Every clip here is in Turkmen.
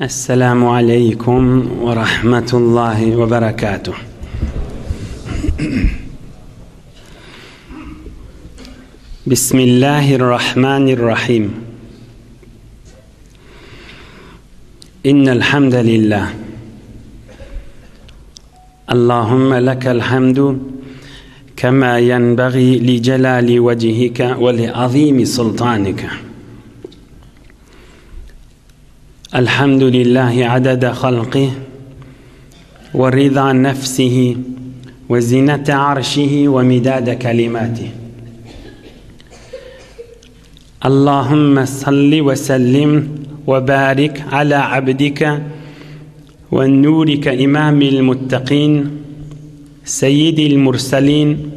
Esselamu aleýkum we rahmetullahi we berekatuh. Bismillahirrahmanirrahim. Innel hamdalillah. Allahumma lekel hamdu kema yenbaghi li celali vecihike ve li azimi sultanike. الحمد لله عدد خلقه ورضا نفسه وزنة عرشه ومداد كلماته اللهم صل وسلم وبارك على عبدك ونورك إمام المتقين سيد المرسلين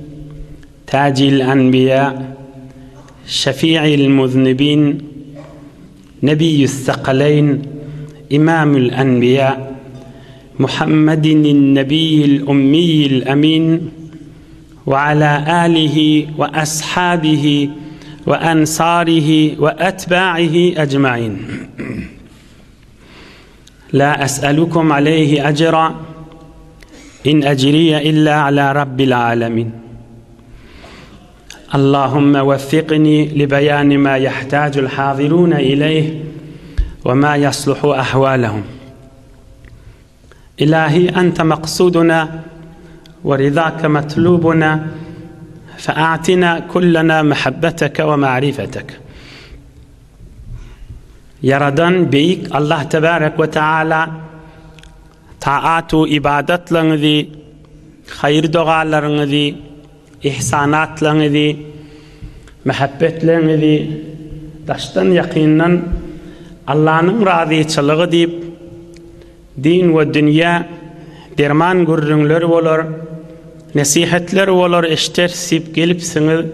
تاج الأنبياء شفيع المذنبين نبي الثقلين إمام الأنبياء محمد النبي الأمي الأمين وعلى آله وأصحابه وأنصاره وأتباعه أجمعين لا أسألكم عليه أجرا إن أجري إلا على رب العالمين اللهم وفقني لبيان ما يحتاج الحاضرون إليه وما يصلح أحوالهم إلهي أنت مقصودنا ورضاك مطلوبنا فأعطنا كلنا محبتك ومعرفتك Ýaradan Beýik Allah Tebarek we Teala taat-u ybadatlaryňyzy, haýyr-dogalaryňyzy, ihsanatlaryňyzy, mähebbetlerňizi daşdan-ýakyndan Allanyň razyçylygy diýip, din we dünýä derman gürrüňler bolar, nesihatlar bolar eşderis diýip gelipsiňiz.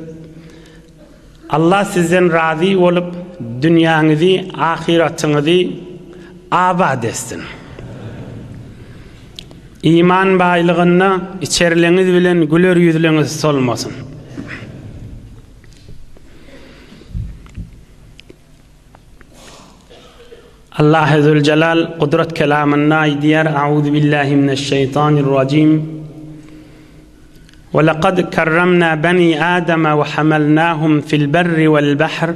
Allah sizden razy bolup dünýäňizi ahyratyňyzy abat etsin. Iman baýlygynda içerleňiz bilen güler ýüzleňiz solmasyn. Allah Zülcelal gudrat kelamynda aýdýar, Auzu billahi mineşşeýtanirrajim. Ve lekad kerremna bani Adem ve hamalnahum fil berri vel bahr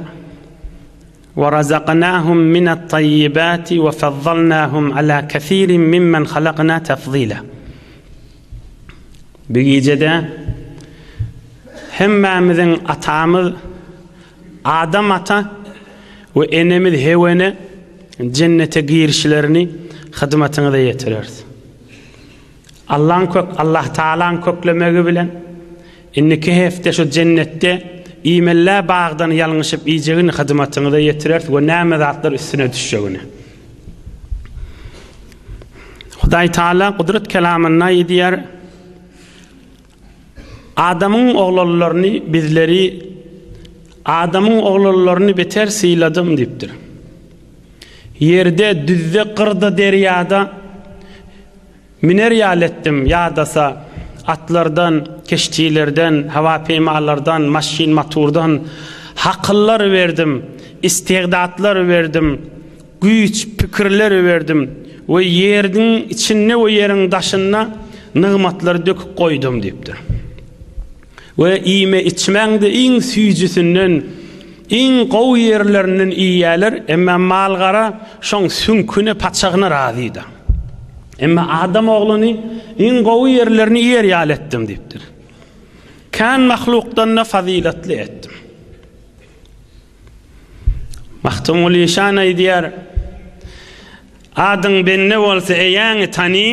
ve razaknahum minet tayyibati ve faddalnahum ala kesirin mimmen halakna tafdila. Bu gijede hemmämiziň atamyz Adam ata we enemiz Hewene jennete girişlerini hyzmatyňyza ýetireris. Allaň kök Allah Tagalaň köklemegi bilen indiki hepde şu jennetde iýmellä bagdan ýalňyşyp iýjegini hyzmatyňyza ýetireris we näme zatlar üstüne düşjegini. Hudaý Tagala gudrat kelamynda aýdýar, Adamyň oglanlaryny bizleri Adamyň oglanlaryny beter syladym diýipdir. Ýerde, düzde, gyrda, derýada Müner ýaly etdim, ýadasa, atlardan, keştilerden, howapeýmalardan, maşyn-maturdan hakyllar berdim, istegdatlar berdim, güýç, pikirler berdim we ýerdiň içinde we ýeriň daşynda nygmatlary döküp goýdum diýipdir. We iýme-içmäň-de iň süýjüsinden, iň gowy ýerlerinden iýýärler, emma mal-gara şoň süňküne, paçagyna razydyr. Emma adam ogluny iň gowy ýerlerini iýer ýaly etdim diýipdir. Kän mahlukdan-da fazylatly etdim. Magtymguly işan aýdýar, Adyň bende bolsa eýäňi tany,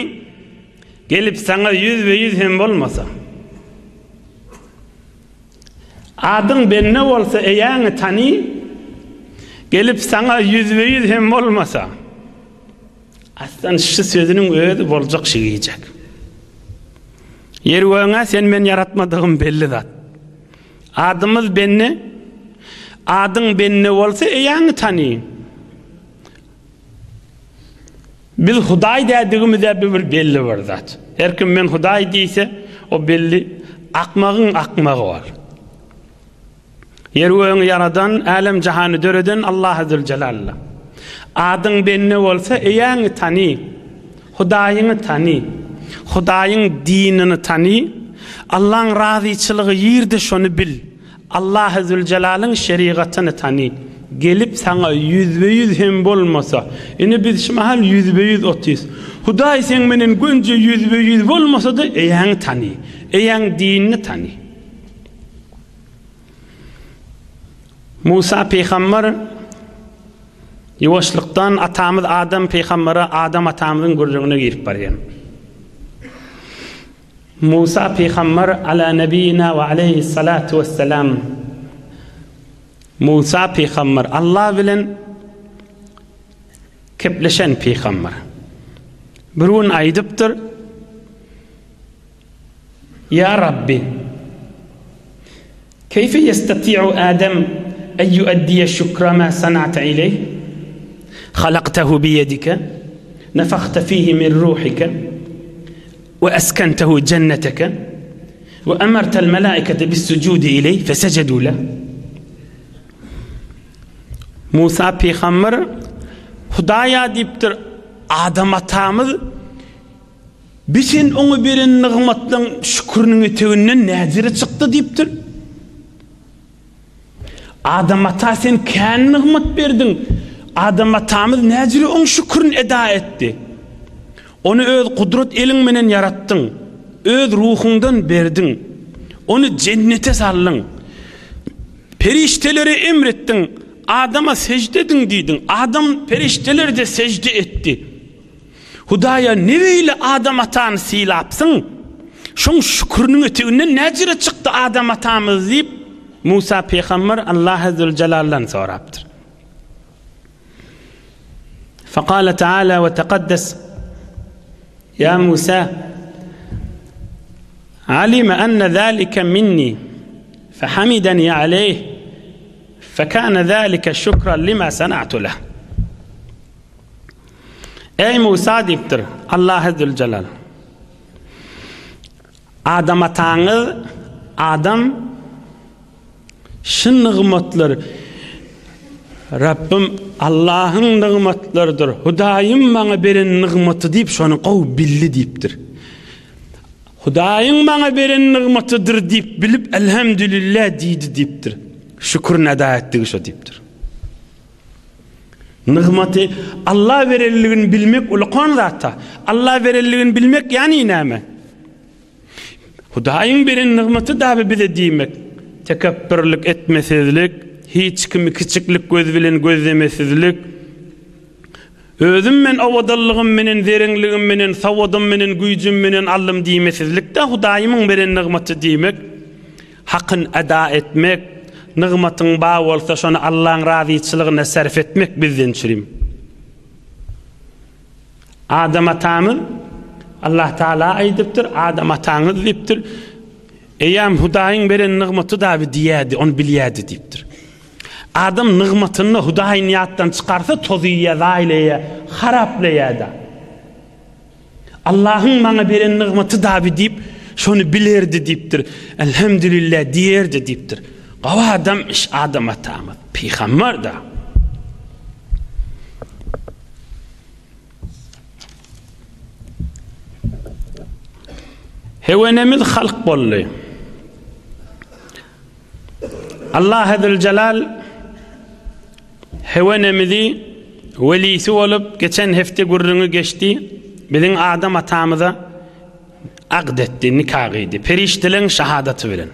Gelip saňa ýüzbe-ýüz hem bolmasa. Adyň bende bolsa eýäňi tany, Gelip saňa ýüzbe-ýüz hem bolmasa. Aslan şu sözüniň özi boljak şi gijek. Ýer gögüň-ä sen men ýaratmadygym belli zat. Adymyz bende, adyň bende bolsa eýäňi tany. Biz Hudaý dädigimiz-ä bu bir belli bir zat. Her kim men Hudaý diýse, o belli akmagyň akmagy ol. Ýer gögüňi ýaradan, älem-jahany döreden Allahy Züljelalla. Adyň bende bolsa, eýäňi tany, Hudaýyňy tany, Hudaýyň dinini tany, Allaň razyçylygy ýerde şony bil, Allahy Züljelalyň şerigatyny tany, gelip saňa ýüzbe-ýüz hem bolmasa, ine biz şu mahal ýüzbe-ýüz otyrys. Hudaý seň menen gönje ýüzbe-ýüz bolmasa-da eýäňi tany, eýäň dinini tany. Musa pygamber ýuwaşlykdan atamyz Adam pygambere Adam atamyzyň gürrüňine girip barýar. Musa pygamber ala nebiyina we aleyhi salatu vesselam Musa pygamber Allah bilen kepleşen pygamber. Bir gün aýdypdyr, Ýa Rabbi! Keýfe ýestati'u Adam en ýuaddiýe şükra ma sana'te ileýh? Halaktehu biýedike, nefahte fihi min ruhike, we eskentehu jenneteke, we emertel melaikete bis-sujudi ileýh, fesejedu leh. Musa pygamber Hudaýa diýipdir, Adam atamyz Bi sen oňa beren nygmatlaň şüküriniň eteginden näjere çykdy diýipdir. Adam ata sen kän nygmat berdiň. Adam atamyz näjere oň şükürini eda etdi. Ony öz gudrat eliň menen ýaratdyň. Öz ruhuňdan berdiň. Ony jennete saldyň. Perişdelere emretdiň, Adama sežde ediň diýdiň. Adam perişdeler-de sežde etdi. Hudaýa ne beýle Adam atany sylapsyň? Şoň şüküriniň eteginden näjere çykdy Adam atamyz diýip, Musa pygamber Allahy Züljelaldan sorapdyr. Fekale Teala we tekaddes Ya Musa Alime enne zalike minni fehamideni aleyh fekane zalike şükran lima sana'tu leh. Eý Musa diýipdir, Allahy Züljelal. Adam ataňyz Adam şu nygmatlar Rabbim Allahyň nygmatlarydyr. Hudaýym maňa beren nygmaty diýip şony gowy bildi diýipdir. Hudaýyň maňa beren nygmatydyr diýip bilip elhamdülillah diýdi diýipdir. Şükür eda etdigi şo diýipdir. Nygmaty Alla berenligini bilmek ulukan zat-a. Alla berenligini bilmek ýany näme? Hudaýyň beren nygmaty daby bize diýmek. Tekepbirlik etmesizlik, hiç kimi kiçiklik göz bilen gözlemesizlik, özüm men owadanlygym menen, zereňligim menen, sowadym menen, güýjüm menen aldym diýmesizlik-de Hudaýymyň beren nygmaty diýmek. Hakyn eda etmek, nygmatyň bar bolsa şony Allaň razyçylygyna sarf etmek bizden çürim. Adam atamyz Allah Taala aýdypdyr, Adam ataňyz diýipdir. Eýýäm Hudaýyň beren nygmaty daby diýýärdi, ony bilýärdi diýipdir. Adam nygmatyny Hudaýyny ýatdan çykarsa tozuýýar, zaýlaýar, haraplaýar-da. Allahyň maňa beren nygmaty daby diýip, şony bilerdi diýipdir. Elhamdülillah diýerdi diýipdir. Gowy adamyş Adam atamyz, pygamber-da. Hewenemiz halk boldy. Allah Zülcelal Hewenemizi welisi bolup geçen hepde gürrüňi geçdi, biziň Adam atamyza akt etdi, nika gyýdy, perişdeleň şahadaty bilen.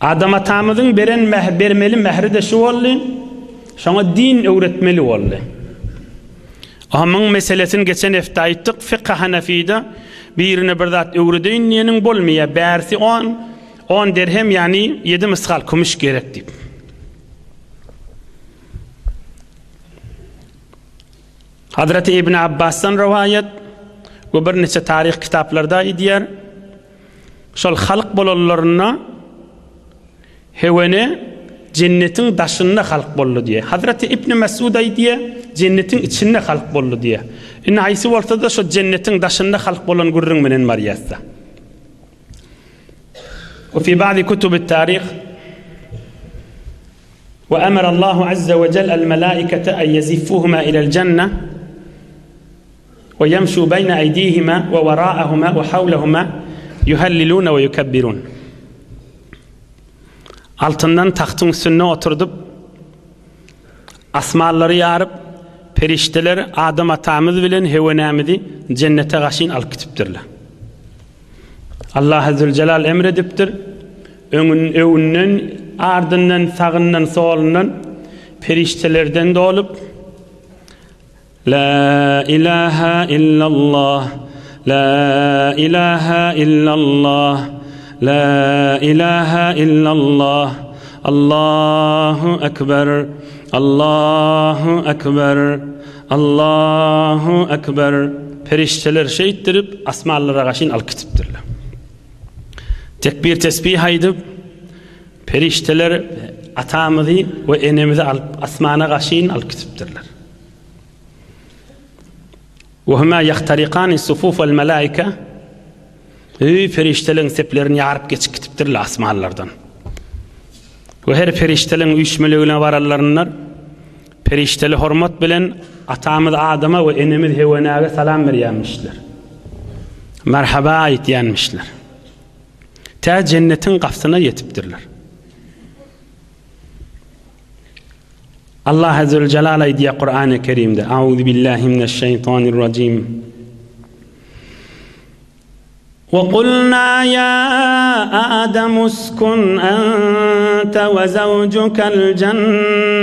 Adam atamyzyň beren bermeli mähri-de şu boldy, şoňa din öwretmeli boldy. Omuň meselesini geçen hepde aýtdyk, fykh hanafide birine bir zat öwredeýin diýeniň bolmaýar, bärsi on, On derhem ýagny ýedi mysgal kümüş gerek diýip. Hazreti Ibn Abbasdan rowaýat we birniçe taryh kitaplarda aýdýar. Şol halk bolanlarynda Hewene jennetiň daşynda halk boldy diýýär. Hazreti Ibn Mesud aýdýar, jennetiň içinde halk boldy diýýär. Indi haýsy bolsa-da şo jennetiň daşynda halk bolan gürrüň menen barýas-da. We fi ba'di kutubi tarih. We emerallahu azze we jel el melaikete en yeziffuhuma ilel jenne we yemşu beyne eydihima we weraahuma we hawlehuma yuhellilune we yukebbirun. Altyndan tagtyň üstünde oturdyp, asmanlary ýaryp, perişdeler Adam atamyz bilen Hewenämizi jennete gaşyn alyp gitipdirler. Allahy Züljelal emr edipdir, Öňün, öňünden, ardyndan, sagyndan, solundan perişdelerden dolup, La ilaha illallah, La ilaha illallah, La ilaha illallah, Allahu ekber, Allahu ekber, Allahu ekber. Perişdeler şeýtdirip asmanlara gaşyn alyp gitipdirler. Tekbir tesbih aýdyp, perişdeler atamyzy we enemizi alyp asmana gaşyn alyp gitipdirler. We huma ýahtarikani sufufal malaika Öý perişdeleriň seplerini ýaryp geçip gitipdirler asmanlardan. We her perişdeleriň üýşmeligine baranlarynda perişdeli hormat bilen atamyz Adama we enemiz Hewenäge salam berýärmişler. Merhaba aýtýanmyşlar. Tä jennetiň gapysyna ýetipdirler. Allah Zülcelal aýdýar Kur'an-ı Kerimde: Auzu billahi mineşşeýtanirracim. وقلنا يا آدم اسكن أنت وزوجك الجنة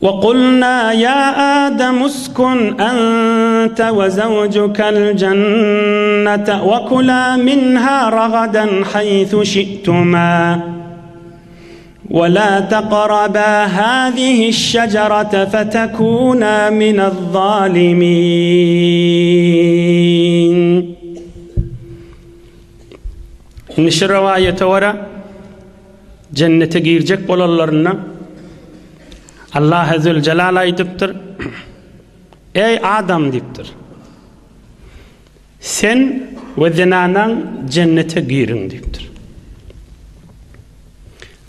وقلنا يا آدم اسكن أنت وزوجك الجنة وكلا منها رغدا حيث شئتما ولا تقربا هذه الشجرة فتكونا من الظالمين Indi şu rowaýata görä, jennete girjek bolanlarynda Allahy Züljelal aýdypdyr, Eý Adam diýipdir. Sen we zenanaň jennete giriň diýipdir.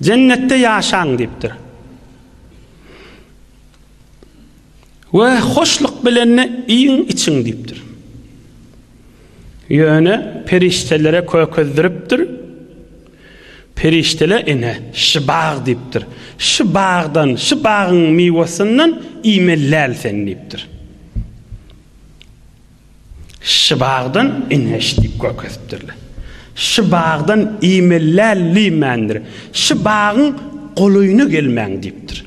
Jennetde ýaşaň diýipdir. We hoşluk bilen iýiň içiň diýipdir. Ýöne perişdelere kökezdiripdir. Perişdeler ine, şu bag diýipdir. Şu bagdan, şu bagyň miwesinden iýmeli däl sen diýipdir. Şu bagdan ine şu diýip görkezipdirler. Şu bagdan iýmeli däl diýmändir. Şu bagyň golaýyna gelmäň diýipdir.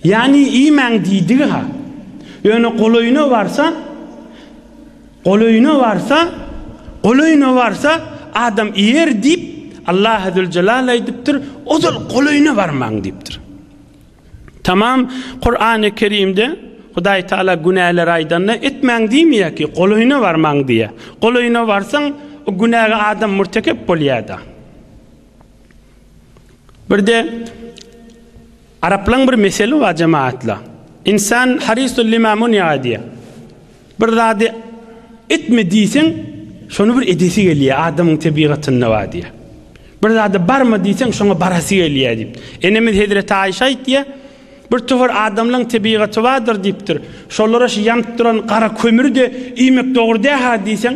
Ýagny iýmäň diýdigi-ha. Ýöne golaýyna barsa, golaýyna barsa, golaýyna barsa adam iýer diýip Allahy Züljelal aýdypdyr, ozal golaýyna barmaň diýipdir. Tamam Kurany Kerimde Hudaý Taala günäleri aýdanda etmäň diýmeýär ki, golaýyna barmaň diýýär. Golaýyna barsaň, o günäge adam murtekep bolýar-da. Birde araplaň bir meseli bar jemaatla. Insan harisul lima muni'a diýýär. Bir zady etme diýseň, şony bir edesi gelýär, adamyň tebigatynda bar diýýär. Bir zada barma diýseň, şoňa barasy gelýär diýip. Enemiz Hezreti Aýşa aýtýar, bir topar adamlaryň tebigaty bardyr diýipdir. Şolara şu ýanyp duran gara kömüri-de iýmek dogry däl-hä diýseň,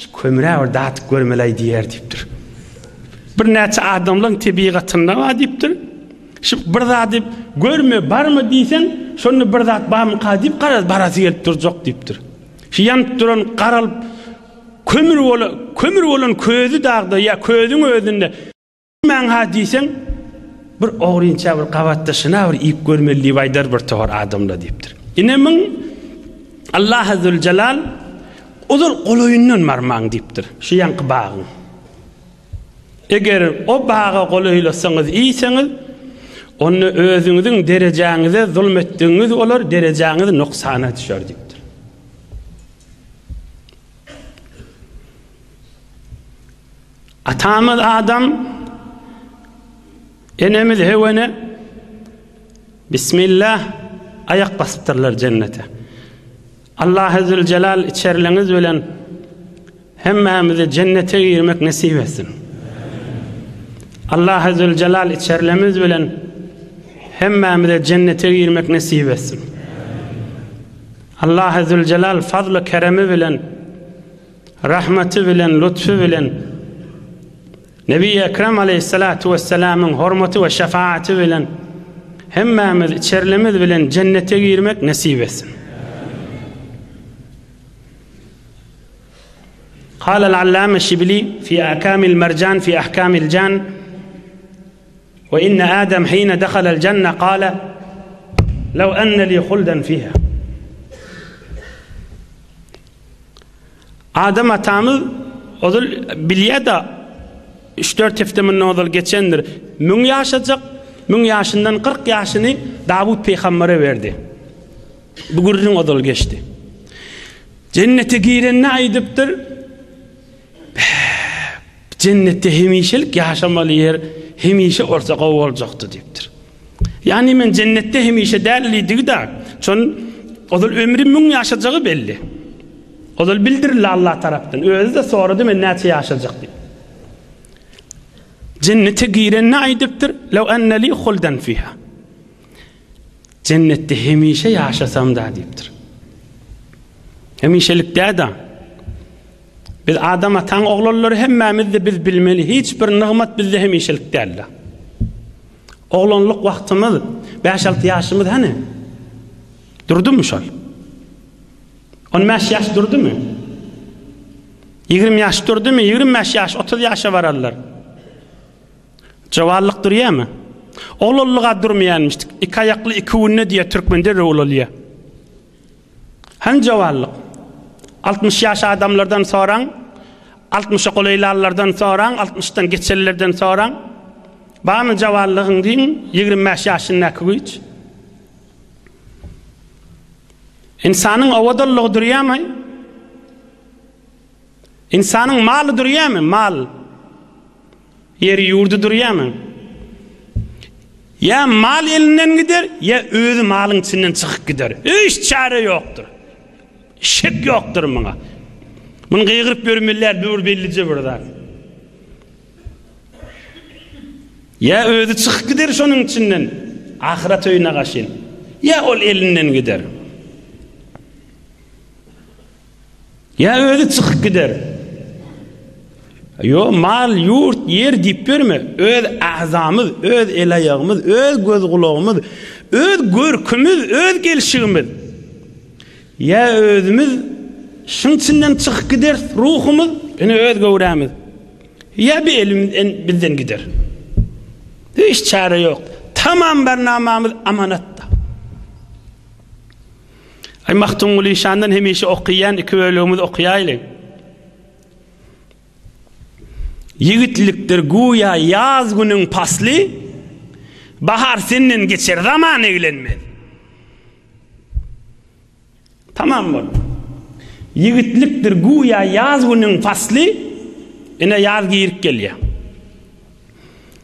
şu kömür-ä bir dadyp görmeli-aý diýer diýipdir. Birnäçe adamlaryň tebigatynda bar diýipdir. Şu bir zady görme, barma diýseň, şonda bir zat barmyka diýip garaz barasy gelip durjak diýipdir. Şu ýanyp duran garalyp kömür bolan, kömür bolan közi dagda ýa közüň özünde iýmäň-ha diýseň, bir ogrynça bir gabatdaşyna bir iýip görmeli diýip aýdar bir topar adamlar diýipdir. Ine müň Allahy Züljelal ozal golaýyndan barmaň diýipdir. Şu ýaňky bagyň. Eger o baga golaýlasaňyz, iýseňiz, onda özüňiziň derejäňize zulm etdigiňiz bolar, derejäňiz nuksana düşer diýipdir. Atamyz Adam, enemiz Hewene Bismillah aýak basypdyrlar jennete. Allahy Züljelal içerliňiz bilen hemmämize jennete girmek nesip etsin. Allahy Züljelal içerlemiz bilen hemmämize jennete girmek nesip etsin. Allahy Züljelal fazly keremi bilen, rahmeti bilen, lutfy bilen Nebi Ekrem aleyhissalatu vesselamyň hormaty we şefaaty bilen hemmämiz içerlemiz bilen jennete girmek nesip etsin. قال العلامة الشبلي في أحكام المرجان في أحكام الجان وإن آدم حين دخل الجنة قال لو أن لي خلدا فيها Adam atamyz ozal bilýär-de, üç-dört hepde mundan ozal geçendir. Müň ýaşajak, müň ýaşyndan 40 ýaşyny Dawut pygambere berdi. Bu gürrüň ozal geçdi. Jennete girende aýdypdyr, Jennetde hemişelik ýaşamaly ýer hemişe bolsa gowy boljakdy diýipdir. Ýagny men jennetde hemişe däl diýdigi-de, şon ozal ömri müň ýaşajagy belli. Ozal bildirildi Allah tarapdan. Özi-de sorady men näçe ýaşajak diýip. Jennete girende aýdypdyr, Lew enne li huldan fiha. Jennetde hemişe ýaşasam-da diýipdir. Hemişelik däl-de. Biz Adam ataň oglanlary hemmämiz-de biz bilmeli, hiç bir nygmat bizde hemişelik däldir. Oglanlyk wagtymyz, bäş-alty ýaşymyz hany? Durdumy şol? On bäş ýaş durdumy? 20 ýaş durdumy? 25 ýaş, 30 ýaşa bararlar. Jowanlyk durýarmy? Oglanlyga durmaýanmyşdyk. Iki aýakly iki günde diýýär türkmen derrew ulalýar. Hany jowanlyk? 60 ýaş adamlardan soraň, 60-a golaýlanlardan soraň, 60-dan geçenlerden soraň. Barmy jowanlygyň diýiň, 25 ýaşyndaky güýç? Ynsanyň owadanlygy durýarmy? Ynsanyň maly durýarmy? Mal. Ýeri ýurdy durýarmy? Ýa mal elinden gider, ýa özi malyň içinden çykyp gider. Hiç çäre ýokdur. Şek ýokdur muňa. Muny gygyryp ýörmeli däl, bu bir bellije bir zat. Ýa özi çykyp gider şonuň içinden, ahyret öýüne gaşyn. Ýa ol elinden gider. Ýa özi çykyp gider. Ýo, mal, ýurt, ýer diýip ýörme. Öz agzamyz, öz el-aýagymyz, öz göz-gulagymyz, öz görkümiz, öz gelşigimiz. Ýa özümiz şuň içinden çykyp gideris, ruhumyz, ine öz göwrämiz. Ýa bir elimiz bizden gider. Hiç çäre ýok. Tamam barnamamyz amanatda. Aý Magtymguly işandan hemişe okyýan iki bölegimizi okaýaýlyň. Ýigitlikdir güýä ýaz günüň pasly, Bahar senden geçer zaman eglenmez. Tamam bol. Ýigitlikdir güýä ýaz günüň pasly, ine ýaz girip gelýär.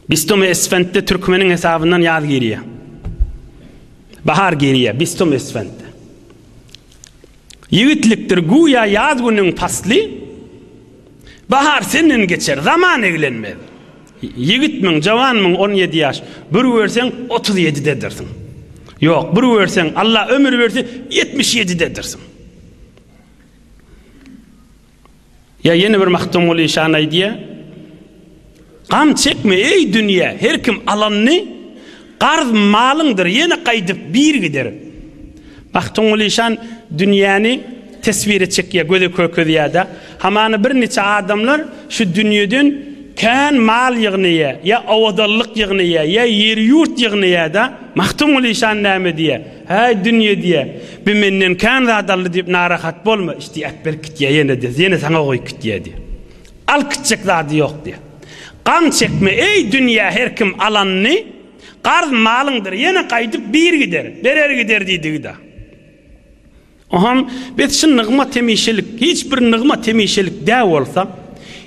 Bistumi Esfentde türkmeniň hesabyndan ýaz girýär. Bahar girýär Bistum Esfentde. Ýigitlikdir güýä ýaz günüň pasly, Bahar senden geçer, zaman eglenmez. Ýigitmiň, jawanmyň 17 ýaş, bir görseň 37-dedirsiň. Ýok, bir görseň, Allah ömür berse 77-dedirsiň. Ýa ýene bir Magtymguly işan aýdýar, Gam çekme, eý dünýä, her kim alanyny, garz malyňdyr, ýene gaýdyp bir gider. Magtymguly işan dünýäni teswire çekýär, göze kökezýär-de, hamana birniçe adamlar şu dünýeden kän mal ýygnaýar, ýa owadanlyk ýygnaýar, ýa ýer-ýurt ýygnaýar-da, Magtymguly işan näme diýýär? Häý, dünýe diýýär, bi menden kän zat aldy diýip narahat bolma, içdi äpberip gitýär ýene-de, ýene saňa goýup gitýär diýýär. Alyp gitjek zady ýok diýýär. Gam çekme, eý, dünýä, her kim alanyny, garz malyňdyr, ýene gaýdyp bir gider, berer gider diýdigi-de. Oham biz şu nygmat hemişelik, hiç bir nygmat hemişelik dä bolsa,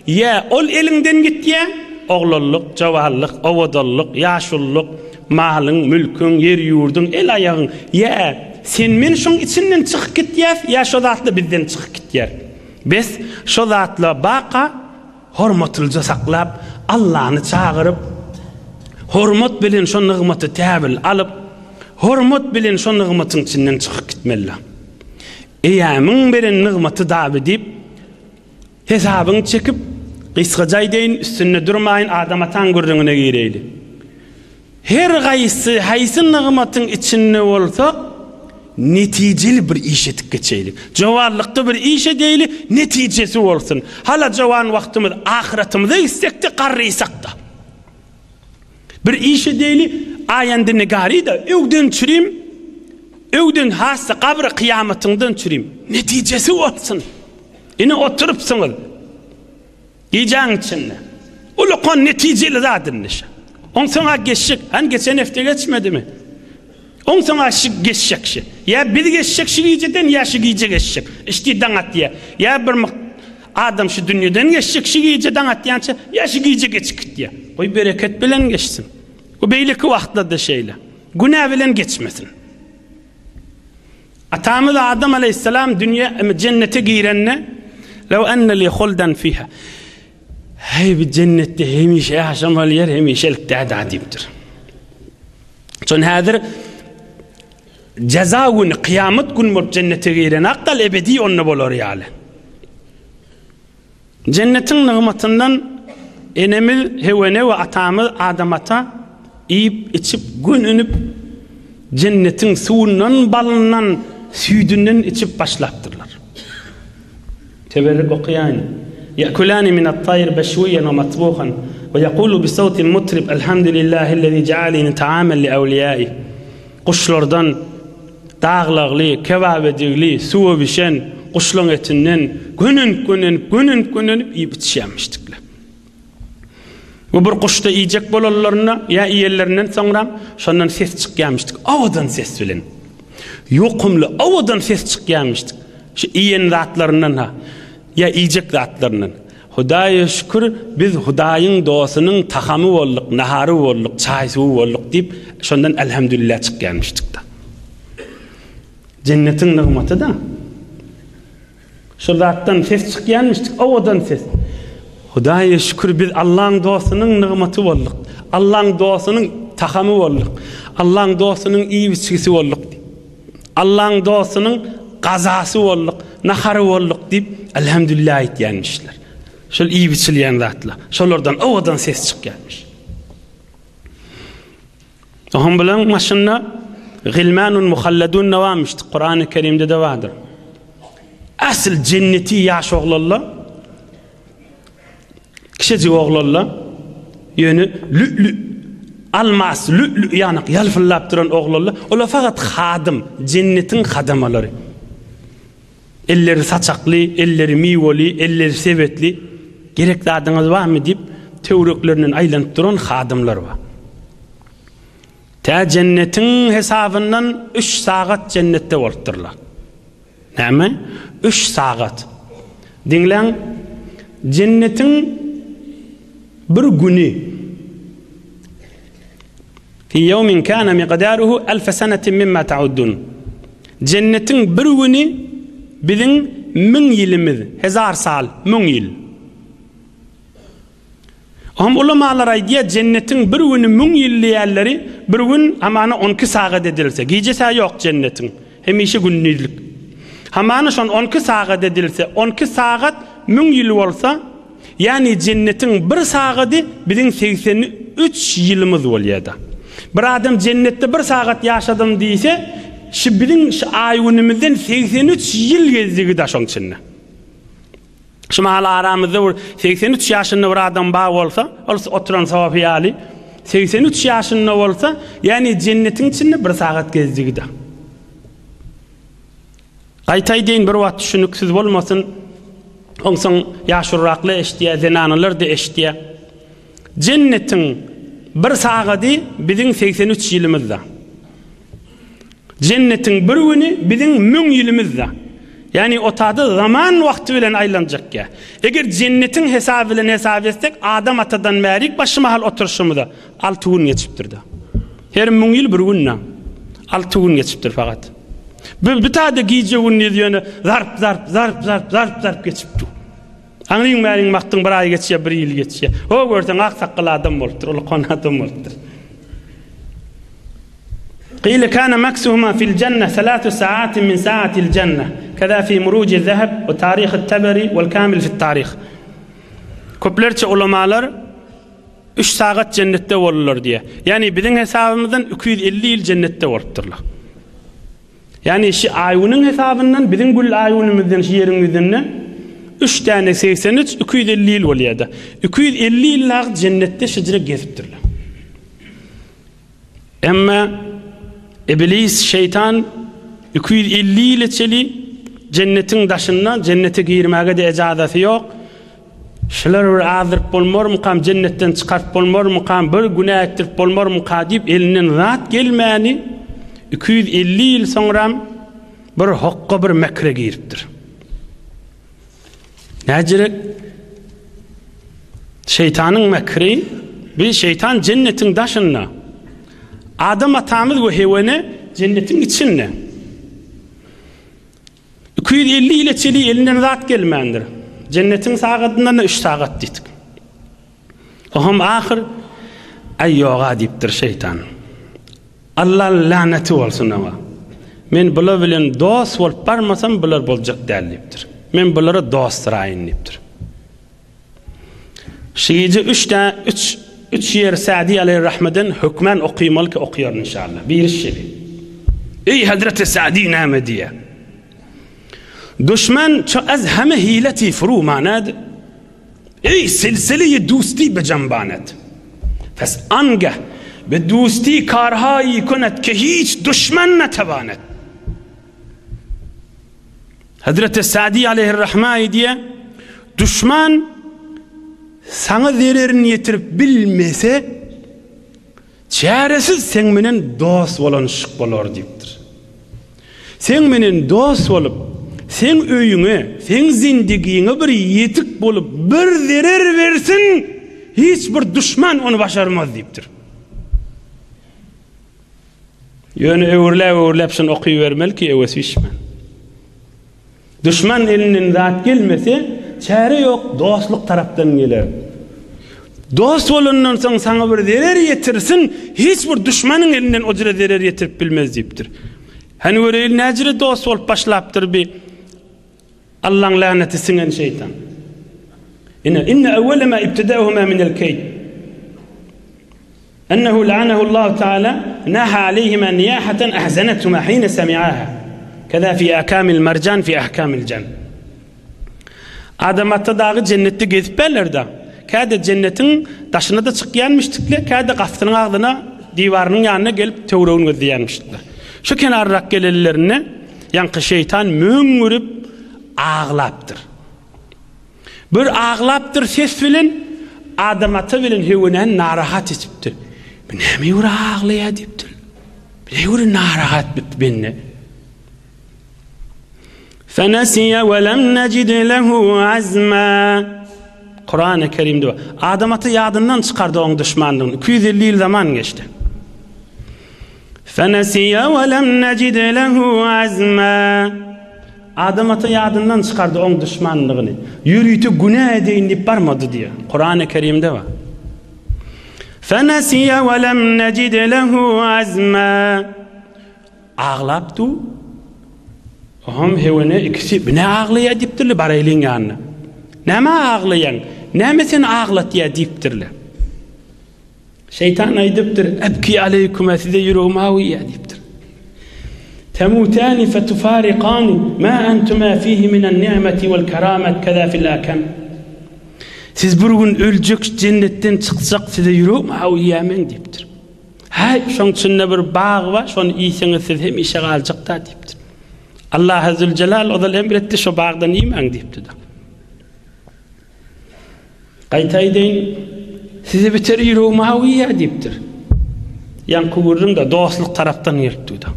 ýa ol eliňden gitýä, oglanlyk, jowanlyk, owadanlyk, ýaşululyk, malyň, mülküň, ýer-ýurduň, el-aýagyň, ýa sen-men şoň içinden çykyp gitýäs, ýa şo zatlar bizden çykyp gitýär. Bes, şo zatlar baka hormatlyja saklap, Allany çagyryp. Hormat bilen şo nygmaty täwil alyp, hormat bilen şo nygmatyň içinden çykyp gitmeli. Eýämiň beren nygmaty daby diýip, hesabyňy çekip, gysgaça aýdaýyn, üstünde durmaýyn, Adam ataň gürrüňine gireýli. Her gaýsy haýsy nygmatyň içinde bolsak, netijeli bir iş edip geçeýli. Jowanlykda bir iş edeýli, netijesi bolsun. Hala jowan wagtymyz ahyratymyza gitsek-de, garrysak-da. Bir iş edeýli, aýandy nigari-de, öwden çürim, öwden has-da gabry kyýamatyňdan çürim. Netijesi bolsun. Ine oturypsyňyz. Gijäň içinde. Ulukan netijeli zat indi şu. Onsoň-a geçjek. Hany geçen hepde geçmedimi? Onsoň-a şu geçjek şu. Ýa biz geçjek şu gijeden, ýa şu gije geçjek. Işdi daň atýa. Ýa bir adam şu dünýeden geçjek şu gije daň atýança, ýa şu gije geçip gitýä. Goý bereket bilen geçsin. Bu beýleki wagtlarda şeýle. Günä bilen geçmesin. Atamyz Adam aleýhissalam dünýä jennete girende Lew enne li huldan fiha Heý bi jennetde hemişe ýaşamaly ýer hemişelik däda diýipdir. Şon häzir jeza güni, kyýamat güni bolup jennete giren akdal ebedi onda bolar ýaly. Jennetiň nygmatyndan enemiz Hewene we atamyz Adam ata iýip-içip, gönenip, jennetiň suwundan, balyndan, süýdünden içip başlapdyrlar. Teberrik okaýaýyn. Ýekulani minat-taýr meşwiýen we matbuhan we ýekulu bisawtin mutrib elhamdülillahillezî jealeni taamen li awliýaih. Guşlardan Daglagly, kebap edigli, suwa bişen guşlaň etinden gönenip-gönenip, gönenip-gönenip iýip içýärmişdikler. Bu bir guşda iýjek bolanlarynda ýa iýenlerinden soňram şondan ses çykýarmyşdyk, owadan ses bilen. Ýokumly, owadan ses çykýarmyşdyk. Şu iýen zatlaryndan-ha, ýa iýjek zatlaryndan. Hudaýa şükür, biz Hudaýyň dostunyň tahamy bolduk, nahary bolduk, çaý-suwy bolduk diýip, şondan Elhamdülillah çykýarmyşdyk-da. Jennetiň nygmaty-da. Şol zatdan ses çykýarmyşdyk, owadan ses. Hudaýa şükür, biz Allaň dostunyň nygmaty bolduk. Allaň dostunyň tahamy bolduk. Allaň dostunyň iýip-içgisi bolduk diýip. Allaň dostunyň gazasy bolduk, nahary bolduk diýip, Elhamdülillah aýtýanmyşlar. Şol iýip-içilýän zatlar. Şolardan owadan ses çykýarmyş. Oňam bilen maşynda Gilmanun muhalladun barmyşdy. Kurany Kerimde-de bardyr. Asl jenneti ýaş oglanlar Kiçijik oglanlar, ýöne lü-lü, almas, lü-lü ýanak ýalpyldap duran oglanlar, olar fakat hadym, jennetiň hadamalary. Elleri saçakly, elleri miweli, elleri sebetli, gerek zadyňyz barmy diýip, töwereklerinden aýlanyp duran hadymlar bar. Tä jennetiň hesabyndan üç sagat jennetde bolupdyrlar. Näme? Üç sagat. Diňläň, jennetiň bir güni Fi ýewmin kana miqdaruhu alfa sanatin mimma ta'uddun. Jennetiň bir güni biziň müň ýylymyz, hezar sal, müň ýyl. Oňam ulamalar aýdýar, jennetiň bir güni müň ýyl diýýärleri, bir gün hamana on iki sagat edilse, gijesi-hä ýok jennetiň, hemişe gündizlik. Hamana şon on iki sagat edilse, on iki sagat müň ýyl bolsa, ýagny jennetiň bir sagady biziň 83 ýylymyz bolýar-da. Bir adam jennetde bir sagat ýaşadym diýse, şu biziň şu aý-günümizden 83 ýyl gezdigi-da şoň içinde. Şu mahal aramyzda bir 83 ýaşynda bir adam bar bolsa, ol oturan sofy ýaly 83 ýaşynda bolsa, ýagny jennetiň içinde bir sagat gezdigi-de. Gaýta aýdaýyn, bir wagt düşüniksiz bolmasyn. Onsoň ýaşuluraklar eşidýär, zenanalar-da eşidýär. Jennetiň bir sagady biziň 83 ýylymyzda. Jennetiň bir güni biziň müň ýylymyzda. Ýagny otada zaman wagty bilen aýlanjak ýa. Eger jennetiň hesaby bilen hesap etsek, Adam atadan bärik baş mahal oturyşymyza alty gün geçipdir-de. Her müň ýyl bir gün-de. Alty gün geçipdir fakat. Bu bir tada gije-gündiz ýöne zarp-zarp, zarp-zarp, zarp-zarp geçip dur. Aňryň bäriň bakdyň bir aý geçýär, bir ýyl geçýär. O görseň ak sakgal adam bolupdyr, uly kon adam bolupdyr. Qile kana maksuhuma fil jenne salatu saatin min saatil jenne. Keza fi muruji zeheb we tarih taberi wel kamil fit tarih. Köplerçe ulamalar 3 sagat jennetde boldular diýýär. Ýagny biziň hesabymyzdan 250 ýyl jennetde bolupdyrlar. Ýagny şi aý-günüň hesabyndan biziň gül aý-günümizden şi ýeriň ýüzünde üç däne 83, 250 ýyl bolýar-da. 250 ýyl dagy jennetde şijre gezipdirler. Emma Iblis şeýtan 250 ýyla çeli jennetiň daşynda, jennete girmäge-de ejazasy ýok. Şulary bir azdyryp bolmarmykam, jennetden çykaryp bolmarmykam, bir günä etdirip bolmarmyka diýip elinden zat gelmäni 250 ýyl soňram bir hokga bir mekre giripdir. Näjirek? Şeýtanyň mekri, bir şeýtan jennetiň daşynda. Adam atamyz we Hewene jennetiň içinde. 250 ýyla çeli elinden zat gelmändir. Jennetiň sagadyndan-da 3 sagat diýdik. Oham ahyr Aý ýoga diýipdir şeýtan. Alla läneti bolsun oňa. Men bular bilen dost bolup barmasam bular boljak däl diýipdir. Men bulara dostsuraýyn diýipdir. Şu gije üç dä üç üç ýer Sadi aleýhirrahmeden hökmän okymaly ki okyaryn inşallah. Biri şeýle. Eý Hazreti Sadi näme diýýär? Duşman ço az heme hileti furu manad. Eý silsile-i dusti be jambanet. Pes angah be dusti karhaýy kunet ke hiç duşman netebanet. Hazreti Sadi aleýhirrahma aýdýar, Duşman saňa zererini ýetirip bilmese, çäresiz seň menen dost bolanyşyk bolar diýipdir. Seň menen dost bolup, seň öýüňe, seň zindigiňe bir ýetik bolup, bir zerer bersin, hiç bir duşman ony başarmaz diýipdir. Ýöne öwürläp-öwürläp şuny okybermeli ki, öwesi üýşmän. Duşman elinden zat gelmese, çäre ýok, dostluk tarapdan geler. Dost bolandan soň saňa bir zerer ýetirsin, hiç bir duşmanyň elinden o jüre zerer ýetirip bilmez diýipdir. Hany göreýli näjüre dost bolup başlapdyr bi Allaň läneti siňen şeýtan. Ine, inne awwala ma ibtida'uhuma minel keýd. Ennehu la'anehu Allahu Teala naha aleyhima niyahaten ahzenethuma hine semi'aha. Keza fi akamil mercan fi ahkamil jan. Adam ata dagy jennetde gezip berler-de. Käde jennetiň daşyna-da çykýanmyşdyklar, käde gapysynyň agzyna, diwarynyň ýanyna gelip töweregini gözleýänmişdikler. Şu kenarrak gelenlerinde ýaňky şeýtan möňňürip aglapdyr. Bir aglapdyr ses bilen Adam ata bilen Höwenäni narahat etipdir. Bu näme görä aglaýar diýipdir. Bu näme görä narahat bu bende. Fenesiye ve lem necid lehu azma. Kur'an-ı Kerimde bar. Adam ata ýadyndan çykardy oň duşmandygyny. 250 ýyl zaman geçdi. Fenesiye ve lem necid lehu azma. Adam ata ýadyndan çykardy oň duşmanlygyny. Ýörite günä edeýin diýip barmady diýýär. Kurany Kerimde bar. Fenesiye we lem necid lehu azma. Aglap du. Ohm Hewene ikisi bine aglaýar diýipdirler baraýlyň ýanyna. Näme aglaýaň? Näme seni aglatýar diýipdirler. Şeýtan aýdypdyr, Ebki aleýkuma, size ýüregim awuýar diýipdir. Temutani fetufarikani ma entuma fihi minen ni'meti wel keramet keza fil akam. Siz bir gün öljek jennetden çykjak size ýüregim awuýar men diýipdir. Häý, şoň içinde bir bag bar, şony iýseňiz siz hemişe galjak-da diýipdir. Allah Zülcelal ozal emr etdi, şo bagdan iýmäň diýipdi-de. Gaýta aýdaýyn, size biter ýüregim awuýar diýipdir. Ýaňky gürrüň-de dostluk tarapdan gelipdi-de.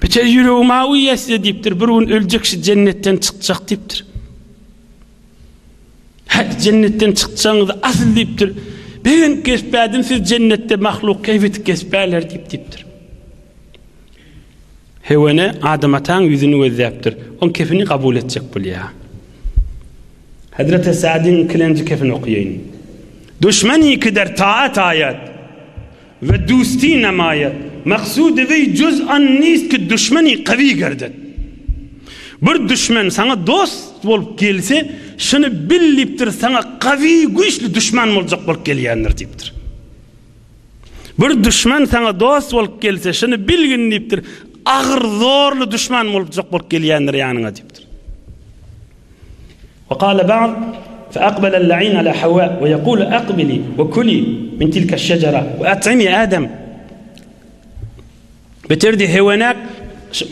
Biter ýüregim awuýar size diýipdir, bir gün öljek şu jennetden çykjak diýipdir. Hä, jennetden çykjagyňyzy asyl diýipdir. Begenip gezipbädim siz jennetde mahluk keýp edip gezipbäler diýip diýipdir. Hewene Adam ataň ýüzüni gözläpdir. Oň kefini kabul etjek bolýar. Hazreti Sa'dyň ikilenji kefini okaýyn. Duşmeni ki der taat aýat we dusti nemaýat. Maksudy weý juz an nist ki duşmeni kawi gerdet. Bir duşman saňa dost bolup gelse, şuny bil diýipdir, saňa kawi güýçli duşman boljak bolup gelýändir diýipdir. Bir duşman saňa dost bolup gelse, şuny bilgin diýipdir, agyr zorly duşman boljak bolup gelýändir ýanyňa diýipdir. Ve kâle ba'd, fe akbele l-la'in ala Havva ve yekûlu akbili ve kuli min tilke şecere ve at'imi Adem. Beterdi hewenek,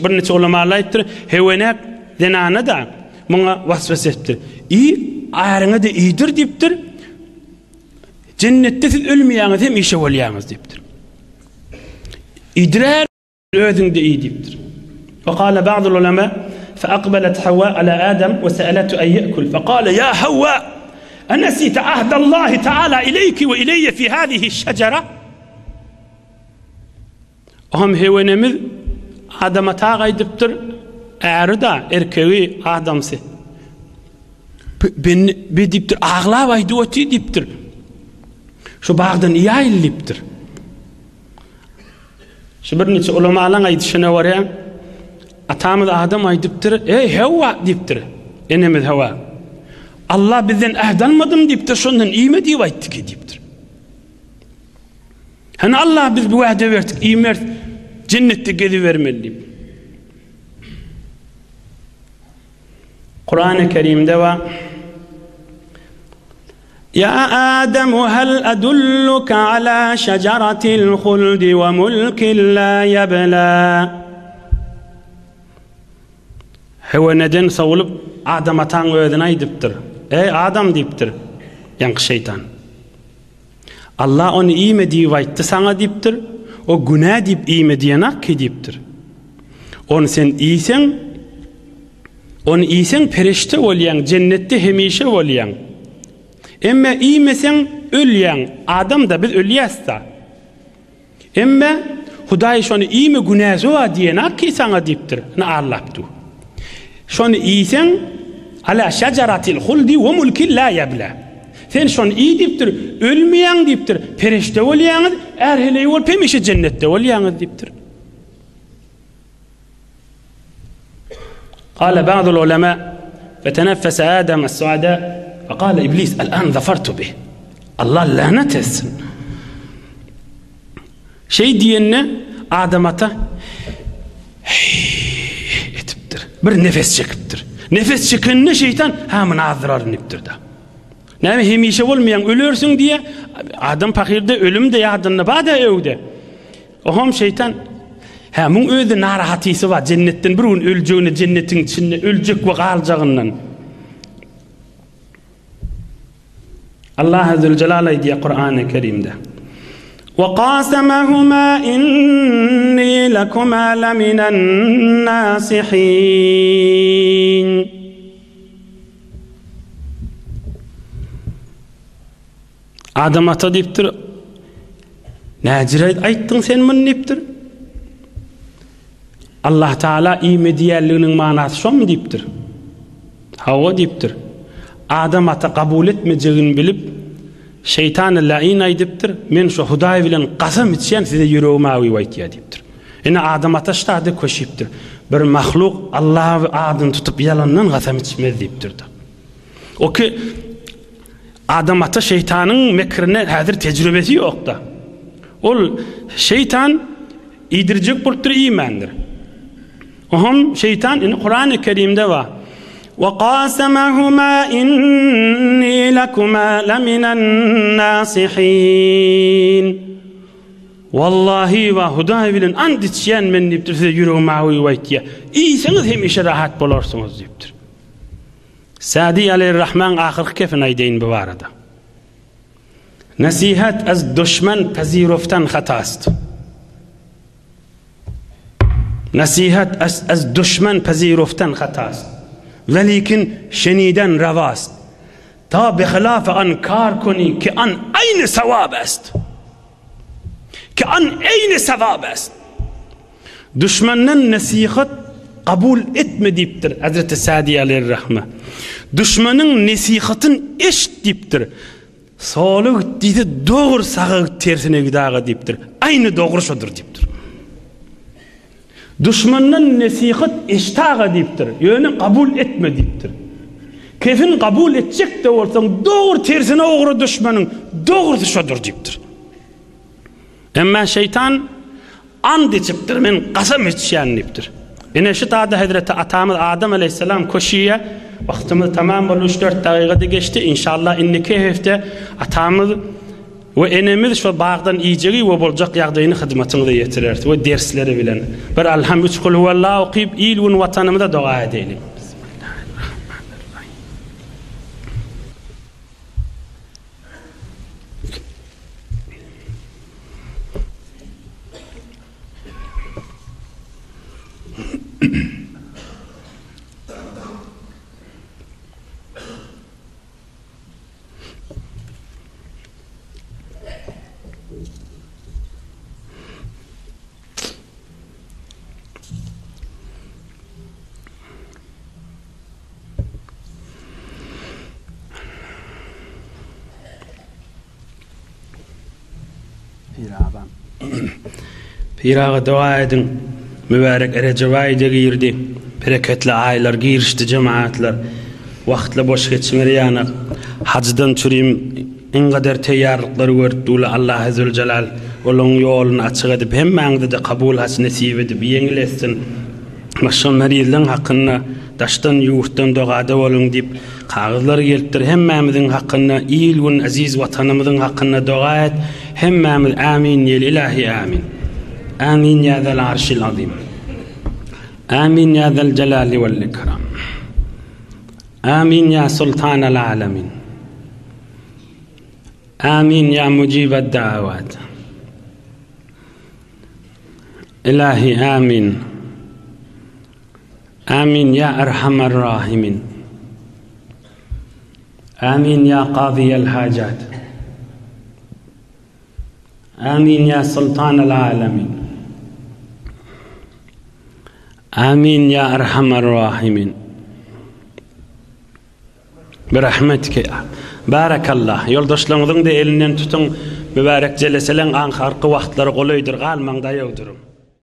bir neçe ulamalar aýtdyr, hewenek zenana da muňa waswasa etipdir. Iý, äriňe de iýdir diýipdir. Jennetde siz ölmeýäňiz, hemişe bolýaňyz diýipdir. Iýdirär Özüň-de iý diýipdir. Ve kâle ba'dul ulema, fe akbelet Havva ala Adem ve se'elethu en ye'kul. Fe kâle ya Havva, enesite ahdallahi teala ileyki ve ileyye fi hâzihi şecere? Oňam Hewenemiz Adam ata gaýdypdyr, äri-da, erkegi, adamsy. Ben, be diýipdir, aglap aýdyp otyr diýipdir. Şu bagdan iýäýeli diýipdir. Şu bir niçe ulamalaň aýdyşyna görä, atamyz Adam aýdypdyr, Eý, Hewwa diýipdir, enemiz Hewa. Allah bizden ähd almadym diýipdir, şondan iýme diýip aýtdy ki diýipdir. Hany Allah biz bu wäde berdik, iýmeris, jennetde gezibermeli diýip. Kurany Kerimde bar. Ýa Ademu hel adulluka ala şejeratil huldi we mulkin la ýebla. Heweneden sowulyp Adam ataň özüne aýdypdyr. Eý Adam diýipdir. Ýaňky şeýtan. Allah ony iýme diýip aýtdy saňa diýipdir. O günä diýip iýme diýenak ki diýipdir. Ony sen iýseň, ony iýseň perişde bolýaň, jennetde hemişe bolýaň. Emme iýmeseň ölýäň, adam-da biz ölýäs-da. Emme Hudaý şony iýme günäsi bar diýenak ki saňa diýipdir. Ine allap dur. Şony iýseň ala şejaratil huldi we mulkin la ýebla. Sen şony iý diýipdir, ölmeýäň diýipdir, perişde bolýaňyz, är-heleý bolup hemişe jennetde bolýaňyz diýipdir. Kale ba'dul ulema feteneffese Adem es-suada fe kale iblis el-an zafartu bih. Allah lanet etsin. Şeý diýende Adam ata hey etipdir. Bir nefes çekipdir. Nefes çekende şeýtan ha muny azdyraryn diýipdir da. Näme hemişe bolmaýaň ölersiň diýe. Adam pahyrda ölüm de ýadynda bar-da öwde. Oham şeýtan, Hä, muň özi narahatysy bar, jennetden bir gün öljegine, jennetiň içinde öljek we galjagyndan. Allah Zülcelal aýdýar Kurany Kerimde. Wa qasamahuma inni lakuma laminan nasihin. Adam ata diýipdir, Näjire aýtdyň sen muny diýipdir. Allah Taala iýme diýenliginiň manasy şomy diýipdir. Hawa diýipdir. Adam ata kabul etmejegini bilip, şeýtan lain aýdypdyr, men şu Hudaý bilen kasam içýän size ýüregim awyp aýtýar diýipdir. Ine Adam ata ştada köşipdir. Bir mahluk Allah adyny tutup ýalandan kasam içmez diýipdir. O ki Adam ata şeýtanyň mekrine häzir tejribesi ýokda. Ol şeýtan iýdirjek bolupdyr iýmändir. Oham şeýtan indi Kurany Kerimde bar. Wa qasamahuma inni lakuma laminan nasihin. Wallahi wa Hudaý bilen ant içýän men diýipdir size ýüregim awyp aýtýar. Iýseňiz hemişe rahat bolarsyňyz diýipdir. Sadi aleýhirrahmaň ahyrky kepini aýdaýyn bu barada. Nesihat az duşman paziroftan hatast. Nesihat az az duşman paziroftan hatast. Welikin şeniden rawast. Ta bi hilafe an kar kuni ki an aýny sawab est. Ki an eýni sawab est. Duşmandan nesihat kabul etme diýipdir Hezreti Sadi aleýhirrahme. Duşmanyň nesihatyn eşit diýipdir. Sola git diýse dogry saga git tersine git aga diýipdir. Aýny dogry şodur diýipdir. Duşmandan nesihat eşit-aga diýipdir, ýöne kabul etme diýipdir. Kefin kabul etjek-de bolsaň, dogry tersine ugra duşmanyň, dogrusy şodur diýipdir. Emma şeýtan and içipdir, men kasam içýän diýipdir. Ine şu tada hezreti atamyz Adam aleýhissalam köşüýe, wagtymyz tamam boldy, üç-dört dagyga-da geçdi, inşallah indiki hepde atamyz we enemiz şo bagdan iýjegi we boljak ýagdaýyny hyzmatyňyza ýetireris we dersleri bilen. Bir Alham üç Kulhuwallah okyp il-gün watanymyza doga edeýliň. Pir aga doga ediň. Mübärek Rejep aýy-da girdi. Bereketli aýlar girişdi jemaatlar. Wagtly boş geçmer ýanak. Hajdan çürim iň gader teýýarlyklary görüp dula Allahy Züljelal olaň ýoluny açyk edip hemmäňize-de kabul haç nesip edip ýeňil etsin. Başga marizleň hakynda daşdan ýurtdan dogada boluň diýip kagyzlar gelipdir hemmämiziň hakynda il gün eziz watanymyzyň hakynda doga et hemmämiz amin diýeli ilahi amin amin ýa zel arşil azim amin ýa zel jelali wal ikram amin ýa sultanal alamin amin ýa mujibad dawat Ilahi amin. Amin ya erhamer rahimin. Amin ya qadiyel hajat. Amin ya sultanel alemin. Amin ya erhamer rahimin. Birahmetike Barakallah. Ýoldaşlaryňyzyň-da elinden tutuň. Mübärek jeleseleň aňkarky wagtlary golaýdyr. Galmaň daýaw duruň.